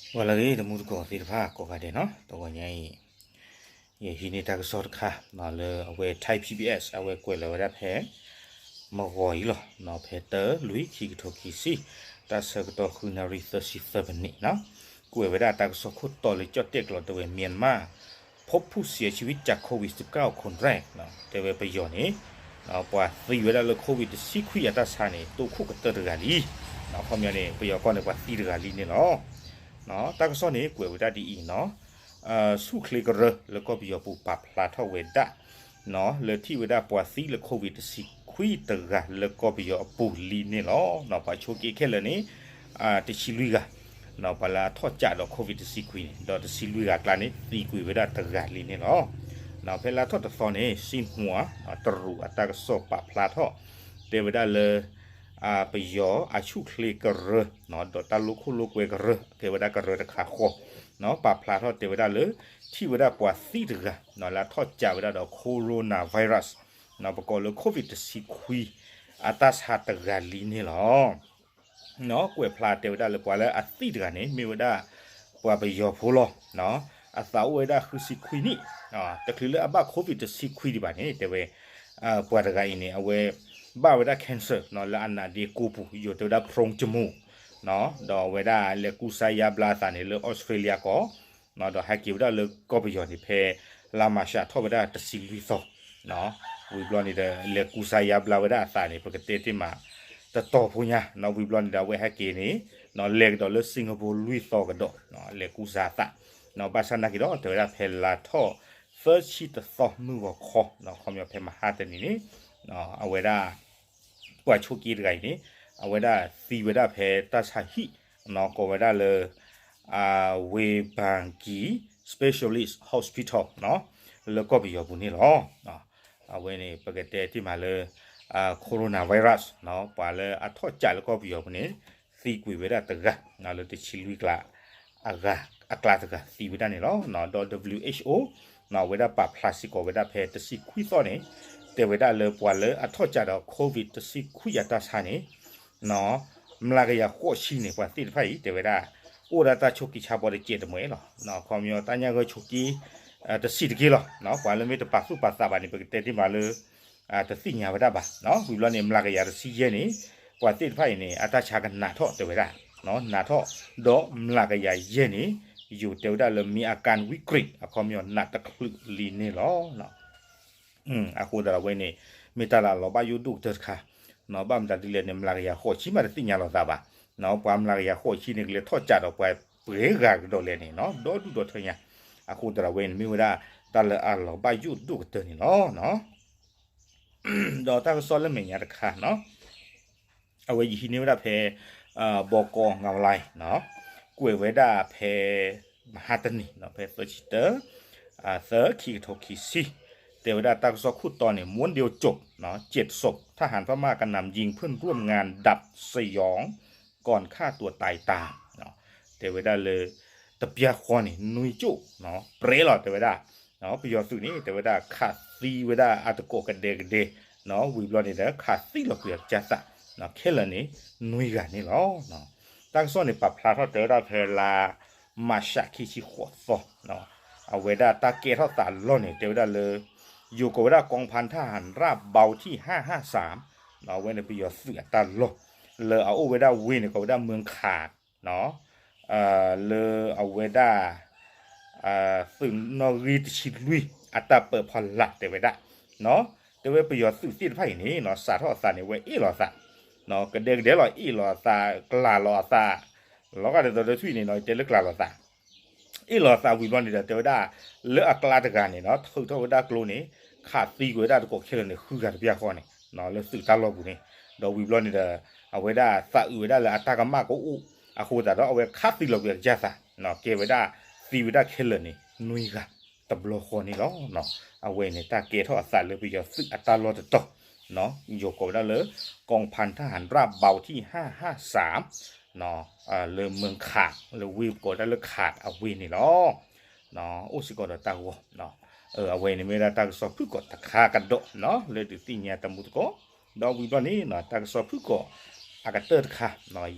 ဂီၤလၢအဂ့ၤ တမူတကိးသ့ၣ်တဖၣ်ကိးဂၤဒဲးနီၤ, တဂီၤညါအံၤ ယဟံးန့ၢ်တၢ်ကစီၣ်တခါ လၢအဝဲ Thai PBS အဝဲကွဲးလီၤဝဲဒၣ်ဖဲ မဂီၤအံၤလီၤ, ဖဲတၢ လွံၢ် ခံကထိခံဆံ တၢ်ဆၢကတီၢ်ဃုနၣ်ရံၣ်သၢဆံသၢမံးနံးနီၤ, ကွဲးဝဲဒၣ်တၢ်ကစီၣ်ခိၣ်တီလၢကၠီၣ်တဲာ်ကျိာ်တဲဝဲ Myanmar พบผู้เสียชีวิตจากโควิดสิบเก้า คนแรก တဲဝဲပယီၤန့ၣ် ပှၤသံဝဲဒၣ်လၢ COVID တဆံခွံအတၢ်ဆါန့ၣ် တိၢ်ခိၣ်ကတၢၢ်တဂၤလံ, အခီပညီန့ၣ် ပယီၤကီၢ်န့ၣ် ပှၤသံတဂၤလံန့ၣ်လီၤ. တၢ်ကစီၣ်န့ၣ် ကွဲးဝဲဒၣ်ဒ်အံၤနီၤ, ဆူၣ်ချ့ကရၢလၢကီၢ်ပယီၤပူၤပာ်ဖျါထီၣ်ဝဲဒၣ် လၢထံၣ်ဝဲဒၣ်ပှၤသံလၢ COVID တဆံခွံတဂၤလၢကီၢ်ပယီၤအပူၤလံန့ၣ်လီၤ. ပှၤဆိးက့ခဲလၢာ်န့ၣ် တဆံလွံၢ်ဂၤ, ပှၤလၢအထီၣ်ကးဒီး COVID တဆံခွံန့ၣ် ဒီးတဆံလွံၢ်ဂၤအကျါန့ၣ် သံကွံာ်ဝဲဒၣ်တဂၤလံန့ၣ်လီၤ. ဖဲလါထီၣ်တသီန့ၣ် Xinhua တရူးအတၢ်ကစီၣ်ပာ်ဖျါထီၣ် တဲဝဲဒၣ်လၢ ပယီၤအဆူၣ်ချ့ကရၢ ဒီးတၢ်လိၣ်ခိၣ်လိၣ်ကွဲကရၢ ကဲဝဲဒၣ်ကရၢတခါဃီ ပာ်ဖျါထီၣ်တဲဝဲဒၣ်လၢ ထံၣ်ဝဲဒၣ်ပှၤသံတဂၤ လၢအထီၣ်ကးဝဲဒၣ်ဒီး coronavirus ပကိးလၢ COVID တဆံခွံ အတၢ်ဆါတဂၤလံန့ၣ်လီၤ. ကွဲးဖျါတဲဝဲဒၣ်လၢပှၤလၢအသံတဂၤန့ၣ် မ့ၢ်ဝဲဒၣ် ပှၤပယီၤဖိလီၤ. အသးအိၣ်ဝဲဒၣ်ဃုဆံခွံနံၣ်, တချုးလၢအဘၣ် COVID တဆံခွံဒံးဘၣ်န့ၣ် တဲဝဲ ပှၤတဂၤအံၤန့ၣ် အဝဲ ဘၣ်ဝဲဒၣ် cancer လၢအနးဒ့ကိပူၤ ယိၤတဲဝဲဒၣ် โพรงจมูก ဒီးအဝဲဒၣ်လဲၤကူစါယါဘျါအသးန့ၣ်လၢ Australia ကီၢ် ဒီးဟဲက့ၤဝဲဒၣ်လၢကီၢ်ပယီၤန့ၣ် ဖဲလါမၢ်ၡးထီၣ်ဝဲဒၣ်တဆံလွံၢ်သီ ဝံၤဘျီန့ၣ်ဒီး လဲၤကူစါယါဘျါဝဲဒၣ်အသးန့ၣ် ပကတဲတ့ၢ်မး တတီၤဖိညါ ဝံၤဘျီန့ၣ်ဒီး အဝဲဟဲက့ၤန့ၣ် လဲၤကဒီးလၢ Singapore လွံၢ်သီကဒီး လဲၤကူစါအသး ဘၣ်ဆၣ်နာ်က့ၤဒီး တဲဝဲဒၣ်ဖဲလါထီၣ်သၢဆံတသီမုၢ်ဂီၤခီ ခီပညီဖဲမဟါတနံၤန့ၣ် အဝဲဒၣ် ပှၤဆိးက့တဂၤအံၤန့ၣ် အဝဲဒၣ်သံဝဲဒၣ်ဖဲတၢ်ဆါဟံၣ် ကိးဝဲဒၣ်လၢ Wangee Specialist Hospital လၢကီၢ်ပယီၤပူၤန့ၣ်လီၤ. အဝဲန့ၣ် ပကတဲတ့ၢ်မးလၢ coronavirus ပှၤလၢအထီၣ်ကးလၢကီၢ်ပယီၤပူၤန့ၣ် သံကွံာ်ဝဲဒၣ်တဂၤ လၢတဆံလွံၢ်ကျါ အဂၤ အကျါတဂၤသံဝဲဒၣ်န့ၣ်လီၤ. ဒီး WHO အဝဲဒၣ်ပာ်ဖျါစ့ၢ်ကီးဝဲဒၣ်ဖဲတဆံခွံသီန့ၣ် တဲဝဲဒၣ်လၢပှၤလၢအထီၣ်ကးဒီး COVID တဆံခွံအတၢ်ဆါန့ၣ် မျးကယၤဃိးဆံန့ၣ် ပှၤသ့ၣ်တဖၣ်အံၤ တဲဝဲဒၣ် အိၣ်ဝဲဒၣ်တၢ်ဆိးက့ဆါဘီတစဲးတမှဲၤလီၤ. ခီပညီတၢ်ညၣ်ဂၢၢ်ဆိးက့ တဆံးတက့ၢ်လီၤ. ပှၤလၢမ့ၢ်တပာ်သူၣ်ပာ်သးဘၣ်န့ၣ် ပကတဲတ့ၢ်မးလၢ တသ့ၣ်ညါဝဲဒၣ်ဘၣ်. ဝံၤဘျီန့ၣ် မျးကယၤတဆံယဲၢ်န့ၣ် ပှၤသ့ၣ်တဖၣ်အံၤန့ၣ် အတၢ်ဆါကနးထီၣ်တဲဝဲဒၣ် နးထီၣ် ဒီးမျးကယၤယဲၢ်န့ၣ် ယိၤတဲဝဲဒၣ်လၢ มีอาการวิกฤต အခီပညီနးတချုးလံန့ၣ်လီၤ. အဃိသတးဒီးအဝဲန့ၣ် မ့ၢ်တၢ်လၢအလီၤဘၣ်ယိၣ်ဒိၣ်ကတၢၢ်တခါ, ဘၣ်မတၤဒ်လဲၣ်န့ၣ် မျးကယၤဃိးဆံမးတသ့ၣ်ညါလိာ်သးဘၣ်. ပှၤမျးကယၤဃိးဆံန့ၣ် ကလဲၤထီၣ်ကးဒီးပှၤပှဲၤဂၤကဒီးလဲၣ်န့ၣ် ဒီဒူၣ်ဒီထၢညါ. အဃိသတးဒီးအဝဲန့ၣ် မ့ၢ်ဝဲဒၣ်တၢ်လၢအလီၤဘၣ်ယိၣ်ဒိၣ်ကတၢၢ်န့ၣ်လီၤ. ဒီးတၢ်ကစီၣ်လၢမဲာ်ညါတခါနီၤ အဝဲယဟံးန့ၢ်ဝဲဒၣ်ဖဲ ဘီကီ ငဝ်းလၢ် ကွဲးဝဲဒၣ်ဖဲ မဟါတနံၤ ဖဲသၢဆံတၢ သၢ ခံကထိခံဆံ တဲဝဲဒၣ်တၢ်ကစီၣ်ခိၣ်တီန့ၣ် ม้วนเดียวจบ เจ็ดศพ ทหารพม่ากระหน่ำยิงเพื่อนร่วมงานดับสยองก่อนฆ่าตัวตายตาม တဲဝဲဒၣ်လၢ တပျၢ်ဃီန့ၣ် နွံကၠိၣ် ပြဲလီၤတဲဝဲဒၣ် ပယီၤသုးန့ၣ် တဲဝဲဒၣ်ခးသံဝဲဒၣ်အတကိးကဒဲကဒဲ ဝံၤဘျီန့ၣ်ဒီး ခးသံလီၤကွံာ်အကစၢ်သး ခဲလၢာ်န့ၣ် နွံဂၤန့ၣ်လီၤ. တၢ်ကစီၣ်န့ၣ် ပာ်ဖျါထီၣ်တဲဝဲဒၣ်ဖဲလါ မၢ်ၡး ခံဆံဃိးသီ အဝဲဒၣ်တၢ်ကဲထီၣ်သးလီၢ်န့ၣ် တဲဝဲဒၣ်လၢ ယိၤကိးဝဲဒၣ် กองพันทหารราบเบาที่ห้าห้าสาม အဝဲန့ၣ်ပယီၤသုးအတၢ်လီၢ် လၢအအိၣ်ဝဲဒၣ်ဝ့ၢ်န့ၣ် ကိးဝဲဒၣ် เมืองขาก လၢအဝဲဒၣ် သုးနီၣ်ဂံၢ်တဆံလွံၢ် အတၢ်ပၢဖီလာ်တဲဝဲဒၣ် တဲဝဲပယီၤသုးသ့ၣ်တဖၣ်အံၤန့ၣ် စးထီၣ်အသးန့ၣ် အဝဲအ့ၣ်လိာ်သး ကဒဲကဒဲလီၤ အ့ၣ်လိာ်အသး ကျးလိာ်အသး လီၤဂာ်ဒ်သိးဒီးထွံၣ်န့ၣ်နီၤ တဲလၢကျးလိာ်သး အ့ၣ်လိာ်သးဝံၤဘျီန့ၣ်ဒီး တဲဝဲဒၣ် လၢအကျါတဂၤန့ၣ်နီၤ ထုးထီၣ်ဝဲဒၣ်ကျိန့ၣ် ခးသံကွံာ်ဝဲဒၣ်တကိးခဲလၢာ်န့ၣ် ဃုဂၤတပျၢ်ဃီန့ၣ် လၢသုးတၢ်လီၢ်ပူၤန့ၣ် ဒီးဝံၤဘျီန့ၣ်ဒီး အဝဲဒၣ်သးအုးဝဲဒၣ်လၢအတၢ်ကမၣ်ကအိၣ် အဃိသတးဒီး အဝဲခးသံလီၤကွံာ်အကစၢ်သး ကဲဝဲဒၣ်သံဝဲဒၣ်ခဲလၢာ်န့ၣ် နွံဂၤတဘျီဃီန့ၣ်လီၤ. အဝဲန့ၣ် တၢ်ကဲထီၣ်အသးလၢပယီၤသုးအတၢ်လီၢ်တတီၤ ယိၤကိးဝဲဒၣ်လၢ กองพันทหารราบเบาที่ห้าห้าสาม လၢ เมืองขาก လၢဝ့ၢ်ကိးဝဲဒၣ်လၢ ขาก အဝ့ၢ်န့ၣ်လီၤ. အိၣ်စ့ၢ်ကီးဒီးတၢ်ဂီၤ အဝဲန့ၣ်မ့ၢ်ဝဲဒၣ်တၢ်ကစီၣ်ဖုၣ်ကိာ်တခါကဒီး လၢဒုးသ့ၣ်ညါတမူသကိး ဒီးဝံၤဘျီန့ၣ် တၢ်ကစီၣ်ဖုၣ်ကိာ်အကတၢၢ်တခါ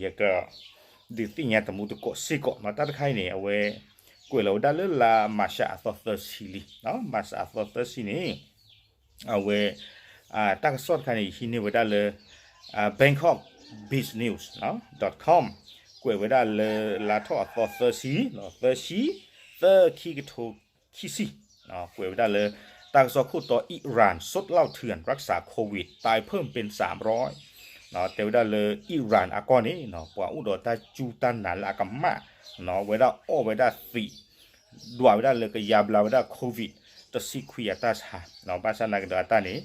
ယက ဒုးသ့ၣ်ညါတမူတကိးစ့ၢ်ကီးနီၤ. တၢ်တခါအံၤန့ၣ် အဝဲ ကွဲးလီၤဝဲဒၣ်လၢလါမၤရှးအသီသၢဆံလံ, မၤရှးအသီသၢဆံန့ၣ် အဝဲ တၢ်ကစီၣ်တခါန့ၣ် ယဟံးန့ၢ်ဝဲဒၣ်လၢ Bangkok Business dot com ကွဲးဝဲဒၣ်လၢလါထီၣ်အသီသၢဆံ, သၢဆံ သၢ ခံကထိခံဆံ, ကွဲးဝဲဒၣ်လၢ တၢ်ကစီၣ်ခိၣ်တီ Iran ทดลองเถื่อนรักษาโควิด ตายเพิ่มเป็นสามร้อย တဲဝဲဒၣ်လၢ Iran အကီၢ်န့ၣ် ပှၤအိၣ်ဒီးတၢ်စူၢ်တၢ်နာ်လၢအကမၣ် ဝဲဒၣ်အီၣ်ဝဲဒၣ်သံး ဒွးဝဲဒၣ်လၢကယါဘျါဝဲဒၣ် COVID တဆံခွံအတၢ်ဆါ, ဘၣ်ဆၣ်နာ်က့ဒီးအတၢ်န့ၣ်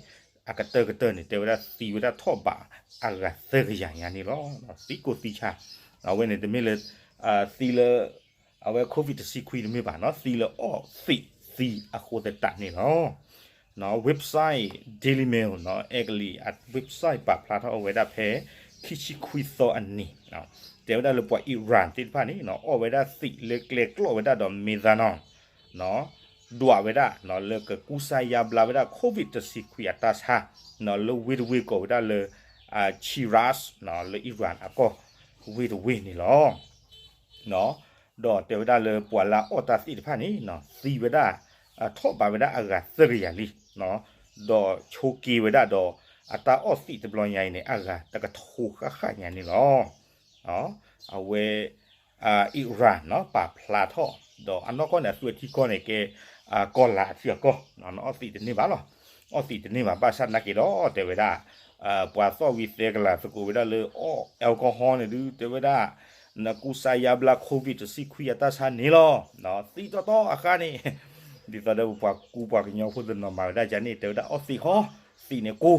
အကတၢၢ်ကတၢၢ်န့ၣ် တဲဝဲဒၣ်သံဝဲဒၣ်ထီၣ်ဘးအဂၤသၢကယၤညါန့ၣ်လီၤ. သံကိၢ်သံဆါ, အဝဲန့ၣ်တမ့ၢ်လၢ သံလၢ အဝဲ COVID တဆံခွံတမ့ၢ်ဘၣ်နီၤ, သံလၢအီၣ်သံးသံအဃိသတးန့ၣ်လီၤ. website Daily Mail နီၤ, အဲကလံးအ website ပာ်ဖျါထီၣ်ဝဲဒၣ်ဖဲ ခံဆံခွံသီအနံၤ တဲဝဲဒၣ်လၢပှၤ Iran သ့ၣ်တဖၣ်န့ၣ် အီၣ်ဝဲဒၣ်သံးလၢကျဲကျီၣ်ဝဲဒၣ်ဒီး methanol ဒွးဝဲဒၣ်လၢကကူစါယါဘျါဝဲဒၣ် COVID တဆံခွံအတၢ်ဆါ လၢဝ့ၢ်တဝ့ၢ်ကိးဝဲဒၣ်လၢ Shiraz လၢ Iran အကီၢ်ဝ့ၢ်တဝ့ၢ်န့ၣ်လီၤ. ဒီးတဲဝဲဒၣ်လၢပှၤလၢအီၣ်တၢ်သံးတဖၣ်န့ၣ် သံဝဲဒၣ် ထီၣ်ဘးဝဲဒၣ်အဂၤသၢကယၤလံ, ဒီးဆိးက့ဝဲဒၣ်ဒီး အတၢ်အီၣ်သံးတဘျီညါအံၤန့ၣ် အဂၤတကထိဃၣ်ဃၣ်ညါန့ၣ်လီၤ. အဝဲ Iran နီၤ ပာ်ဖျါထီၣ် ဒီးအနီၢ်ကီၢ်န့ၣ် အသွဲၣ်ထံကီၢ်န့ၣ်ကဲ ကီၢ်လၤအထံအကီၢ်, အီၣ်သံးတန့ၢ်ဘၣ်လီၤ. အီၣ်သံးတန့ၢ်ဘၣ် ဘၣ်ဆၣ်နာ်က့ဒီး တဲဝဲဒၣ် ပှၤသီၣ်ဝံၤသဲကလၤသကိးဝဲဒၣ်လၢအီၣ် alcohol န့ၣ်ဒုး တဲဝဲဒၣ် နကူစါယါဘျါ COVID တဆံခွံအတၢ်ဆါန့ၣ်လီၤ. သံတီတီအခါန့ၣ် ဒ်သိးဒီးပပှၤကူပှၤကညီဖိတနီၤမၤဝဲဒၣ်ယါန့ၣ် တဲဝဲဒၣ်အီၣ်သံးဟီ, သံးန့ၣ်ကူ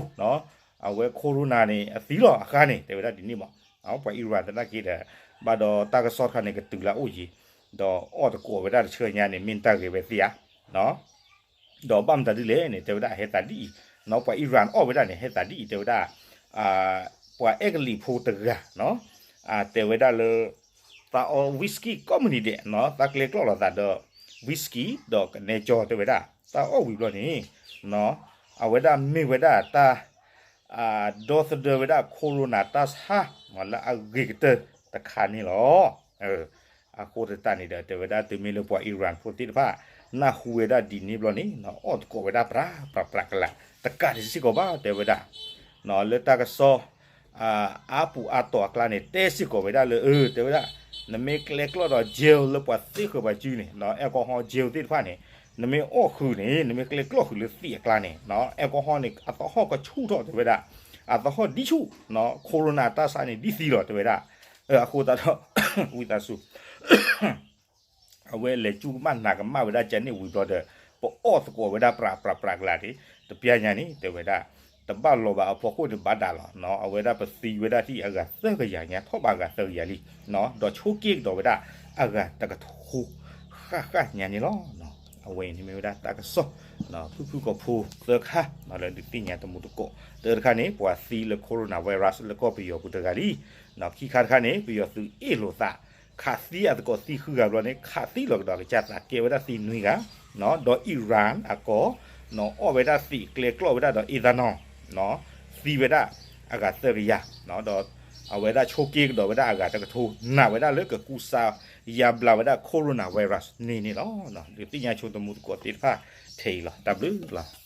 အဝဲ corona န့ၣ် အသံလီၤအခါန့ၣ် တဲဝဲဒၣ်ဒ်န့ၣ်မး, ပှၤ Iran သနာ်က့ဒီး ဘၣ်ဒီးတၢ်ကစီၣ်တခါန့ၣ် ကတုၤလၢအိၣ်ယံၤ, ဒီးအီၣ်သကိးဝဲဒၣ်တဆၢညါန့ၣ် မ့ၢ်တၢ်ဂ့ၤဝဲသ့ဧါ ဒီးဘၣ်မတၤဒ်လဲၣ်န့ၣ် တဲဝဲဒၣ်ဟဲသးဒ်အံၤ, ပှၤ Iran အီၣ်ဝဲဒၣ်န့ၣ် ဟဲသးဒ်အံၤ တဲဝဲဒၣ် ပှၤအဲကလံးဖိတဂၤ တဲဝဲဒၣ်လၢ သးအီ whisky ကိးမုၢ်နံၤဒဲး သးကျဲကျီၣ်လိာ်သးဒီး whisky ဒီးကနဲကၠီ တဲဝဲဒၣ် သးအီၣ်ဝံၤဘျီန့ၣ် အဝဲဒၣ်မ့ၢ်ဝဲဒၣ်တၢ် ဒီသဒၢဝဲဒၣ် corona တၢ်ဆါ လၢအဂ့ၤကတၢၢ်တခါန့ၣ်လီၤ. အဃိသတးန့ၣ်ဒီး တဲဝဲဒၣ်တုၤမ့ၢ်လၢပှၤ Iran ဖိသ့ၣ်တဖၣ် နၢ်ဟူဝဲဒၣ်ဒ်န့ၣ်ဘျီန့ၣ် အီၣ်သကိးဝဲဒၣ်ပြးပြးပြးကလး တကးဒံးစ့ၢ်ကီးဘၣ် တဲဝဲဒၣ် လၢတၢ်ကစီၣ် အါပူၤအါတီၤအကျါန့ၣ် တဲစ့ၢ်ကီးဝဲဒၣ်လၢ အၢ တဲဝဲဒၣ် နမ့ၢ်ကျဲကျီၣ်ဒီး jail လၢပှၤသ့ဃၢၤပှၤစုန့ၣ် alcohol jail သ့ၣ်တဖၣ်န့ၣ် နမ့ၢ်အီၣ်ဃုာ်န့ၣ် နမ့ၢ်ကျဲကျီၣ်ဃုာ်လၢသံးအကျါန့ၣ် alcohol န့ၣ် အသဟီၣ်ကဆူၣ်ထီၣ် တဲဝဲဒၣ် အသဟီၣ်ဒ်ဆူၣ် corona တၢ်ဆါန့ၣ် ဒ်သံလီၤ တဲဝဲဒၣ်. အဃိသတးဒီး ဝံသးစူၤ အဝဲလဲၤကူကမၣ်နၤကမၣ်ဝဲဒၣ်ကန့ၣ်ဝံၤဘျီဒီး ပအီၣ်သကိးဝဲဒၣ်ပြးပြးပြးကလးန့ၣ် တပျၢ်ညါန့ၣ် တဲဝဲဒၣ် တဘၣ်လီၤဘၣ်အဖီခိၣ်န့ၣ်ဘၣ်ဒၣ်လီၤ. အဝဲဒၣ်ပသံဝဲဒၣ်ထံၣ်အဂၤသၢကယၤညါ ထီၣ်ဘးအဂၤသၢကယၤလံ ဒီးဆိးက့ကဒီးဝဲဒၣ်အဂၤတကထိဃၣ်ဃၣ်ညါန့ၣ်လီၤ. အဝဲန့ၣ်မ့ၢ်ဝဲဒၣ်တၢ်ကစီၣ် ဖုၣ်ဖုၣ်ကိာ်ဖိသၢခါ လၢဒုးသ့ၣ်ညါတမူတကိး တၢတခါန့ၣ် ပှၤသံလၢ corona virus လၢကီၢ်ပယီၤပူၤတဂၤလံ. ခံခါတခါန့ၣ် ပယီၤသုးအ့ၣ်လိာ်သး ခးသံအသကိးသံဃုဂၤဘျီန့ၣ် ခးသံလီၤကဒီးကစၢ်သးကဲဝဲဒၣ်သံနွံဂၤ ဒီး Iran အကီၢ် အီၣ်ဝဲဒၣ်သံးကျဲကျီၣ်ဝဲဒၣ်ဒီး ethanol သံဝဲဒၣ်အဂၤသၢကယၤ ဒီးအဝဲဒၣ်ဆိးက့ကဒီးဝဲဒၣ်အဂၤတကထိ နာ်ဝဲဒၣ်လၢကကူစါယါဘျါဝဲဒၣ် corona virus န့ၣ်န့ၣ်လီၤ. ဒုးသ့ၣ်ညါဆိတမူတကိးသ့ၣ်တဖၣ်ထဲအံၤလီၤ. တၢ်ဘျုးလီၤ.